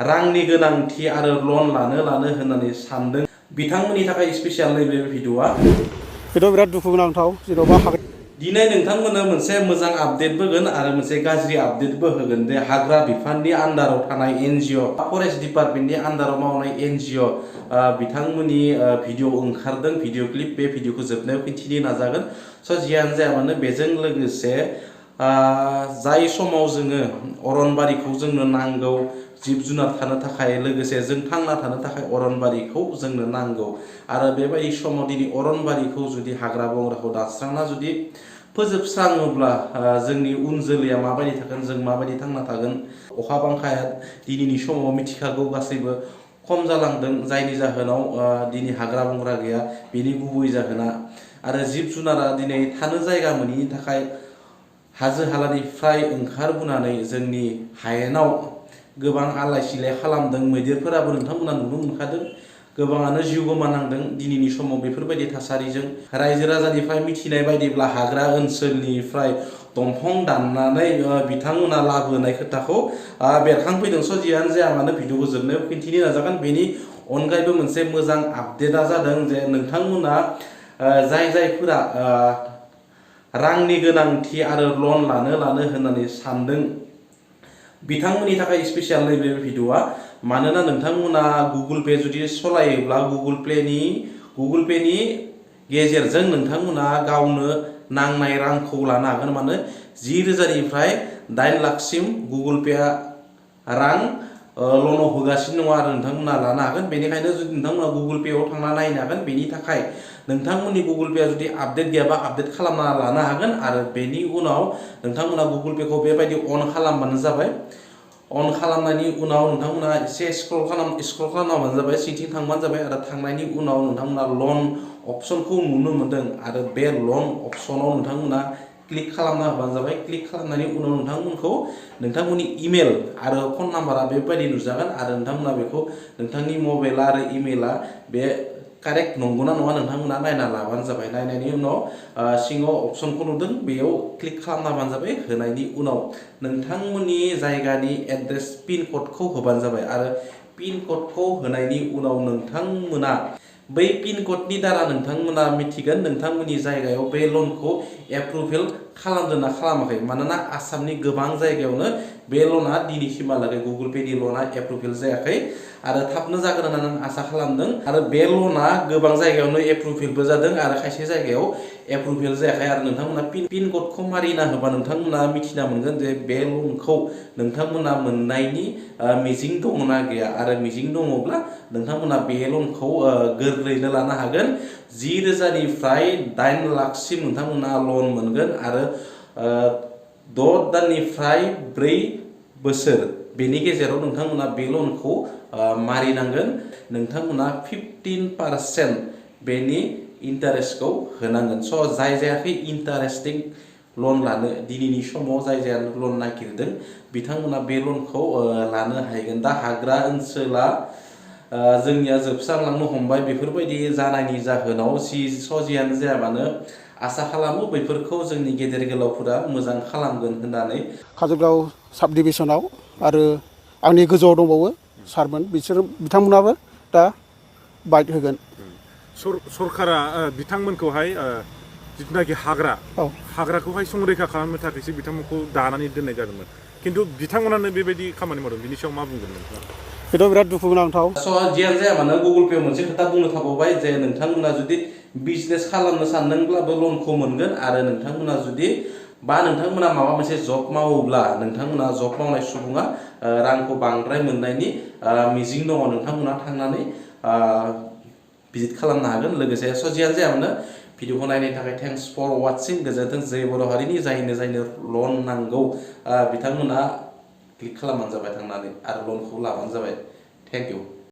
रांनि गोनांथि आरो लन लानो होननानै सानदों बिथांमोननि थाखाय स्पेसियल नैबे भिडिअआ बेथ' बिराद दुखु गोनांथाव जेन'बा दिनै नोंथांमोननो मोनसे मोजां आपडेटबो होगोन आरो मोनसे गाज्रि आपडेटबो होगोन दे हाग्रा बिफाननि आन्दाराव थानाय एनजिअ फरेस्ट डिपार्टमेन्टनि आन्दाराव मावनाय एनजिअ बिथांमोननि भिडिअ ओंखारदों भिडिअ क्लिप बे भिडिअखौ जोबनायाव खिन्थिनो नाजागोन स' जियानो जाया मानो बेजों लोगोसे जाय समाव जोङो अरनबारिखौ जोंनो नांगौ जिब जुनार थानो थाखाय लोगोसे जों थांना थानो थाखाय अरनबारिखौ जोंनो नांगौ आरो बेबायदि समाव दिनै अरनबारिखौ जुदि हाग्रा बंग्राखौ दानस्रांना जुदि फोजोबस्राङोब्ला जोंनि उन जोलैया माबायदि थागोन जों माबायदि थांना थागोन अखा बांखाया दिनैनि समाव मिथिखागौ गासैबो खम जालांदों जायनि जाहोनाव दिनै हाग्रा बंग्रा गैया बेनि गुबै जाहोना आरो जिब जुनारा दिनै थानो जायगा मोनैनि थाखाय हाजो हालानिफ्राय ओंखारबोनानै जोंनि हायेनाव गोबां आलाय सिलाय खालामदों मैदेरफोराबो नोंथांमोना नुनो मोनखादों गोबाङानो जिउ गोमानांदों दिनैनि समाव बेफोरबायदि थासारिजों रायजो राजानिफ्राय मिथिनाय बायदिब्ला हाग्रा ओनसोलनिफ्राय दंफां दाननानै बिथांमोना लाबोनाय खोथाखौ बेरखांफैदों स' जियानो जाया मानो भिडिअखौ जोबनायाव खिन्थिनो नाजागोन बेनि अनगायैबो मोनसे मोजां आपडेटआ जादों जे नोंथांमोना जायफोरा रांनि गोनांथि आरो लन लानो होननानै सानदों बिथांमोननि थाखाय स्पेसियल नैबे भिडिअआ मानोना नोंथांमोना गुगोल पे जुदि सलायोब्ला गुगोल पेनि गेजेरजों नोंथांमोना गावनो नांनाय रांखौ लानो हागोन मानो 10,000निफ्राय 8 लाखसिम गुगोल पेआ रां लनाव होगासिनो दङ आरो नोंथांमोना लानो हागोन बेनिखायनो जुदि नोंथांमोना गुगोल पेआव थांना नायनो हागोन बेनि थाखाय नोंथांमोननि गुगोल पेआ जुदि आपडेट गैयाबा आपडेट खालामना लानो हागोन आरो बेनि उनाव नोंथांमोना गुगोल पेखौ बेबायदि अन खालामबानो जाबाय अन खालामनायनि उनाव नोंथांमोना एसे स्क्रल खालामबानो जाबाय सिथिं थांबानो जाबाय आरो थांनायनि उनाव नोंथांमोना लन अपसनखौ नुनो मोनदों आरो बे लन अपसनाव नोंथांमोना क्लिक खालामना होबानो जाबाय क्लिक खालामनायनि उनाव नोंथांमोननि इमेल आरो फन नाम्बारा बेबायदि नुजागोन आरो नोंथांमोना बेखौ नोंथांनि मबाइल आरो इमेला बे कारेक्ट नंगौना नङा नोंथांमोना नायना लाबानो जाबाय नायनायनि उनाव सिङाव अपसनखौ नुदों बेयाव क्लिक खालामना होबानो जाबाय होनायनि उनाव नोंथांमोननि जायगानि एड्रेस पिन क'डखौ होबानो जाबाय आरो पिन क'डखौ होनायनि उनाव नोंथांमोना बै पिन क'डनि दारा नोंथांमोना मिथिगोन नोंथांमोननि जायगायाव बे लनखौ एप्रुभेल खालामदों ना खालामाखै मानोना आसामनि गोबां जायगायावनो बे लना दिनैसिमहालागै गुगोल पेनि लना एप्रुभेल जायाखै आरो थाबनो जागोन होननानै आं आसा खालामदों आरो बे लना गोबां जायगायावनो एप्रुभेलबो जादों आरो खायसे जायगायाव एप्रुभेल जायाखै आरो नोंथांमोना पिन क'डखौ मारिना होबा नोंथांमोना मिथिना मोनगोन जे बे लनखौ नोंथांमोना मोननायनि मिजिं दङना गैया आरो मिजिं दङब्ला नोंथांमोना बे लनखौ गोरलैयैनो लानो हागोन 10,000निफ्राय 8 लाखसिम नोंथांमोना लन मोनगोन आरो 6 दाननिफ्राय 4 बोसोर बेनि गेजेराव नोंथांमोना बे लनखौ मारिनांगोन नोंथांमोना 15% बेनि इन्टारेस्टखौ होनांगोन स' जाय जायाखै इन्टारेस्टिं लन लानो दिनैनि समाव जाय जाया लन नागिरदों बिथांमोना बे लनखौ लानो हागोन दा हाग्रा ओनसोला जोंनिया जोबस्रांलांनो हमबाय बेफोरबायदि जानायनि जाहोनाव जियानो जाया मानो आसा खालामो बैफोरखौ जोंनि गेदेर गोलावफोरा मोजां खालामगोन होननानै काजलगाव साब डिभिजनाव आरो आंनि गोजौआव दंबावो सारमोन बिथांमोनाबो दा बाइट होगोन सरकारा बिथांमोनखौहाय जिथुनाखि हाग्राखौहाय संरैखा खालामनो थाखायसो बिथांमोनखौ दानानै दोननाय जादोंमोन खिन्थु बिथांमोनानो बेबायदि खामानि मावदों बिनि सायाव मा बुंगोन नोंथाङा बेथ' बिराद दुखु गोनांथाव स' जियानो जाया मानो गुगोल पेआव मोनसे खोथा बुंनो थाबावबाय जे नोंथांमोना जुदि बिजनेस खालामनो सानदोंब्लाबो लनखौ मोनगोन आरो नोंथांमोना जुदि नोंथांमोना माबा मोनसे जब मावोब्ला नोंथांमोना जब मावनाय सुबुङा रांखौ बांद्राय मोननायनि मिजिं दङ नोंथांमोना थांनानै भिजिट खालामनो हागोन लोगोसे स' जियानो जाया मानो भिडिअखौ नायनायनि थाखाय थेंक्स फर वाचिं गोजोन्थों जै बर' हारिनि जायनो लन नांगौ बिथांमोना क्लिक खालामबानो जाबाय थांनानै आरो लनखौ लाबानो जाबाय थेंक इउ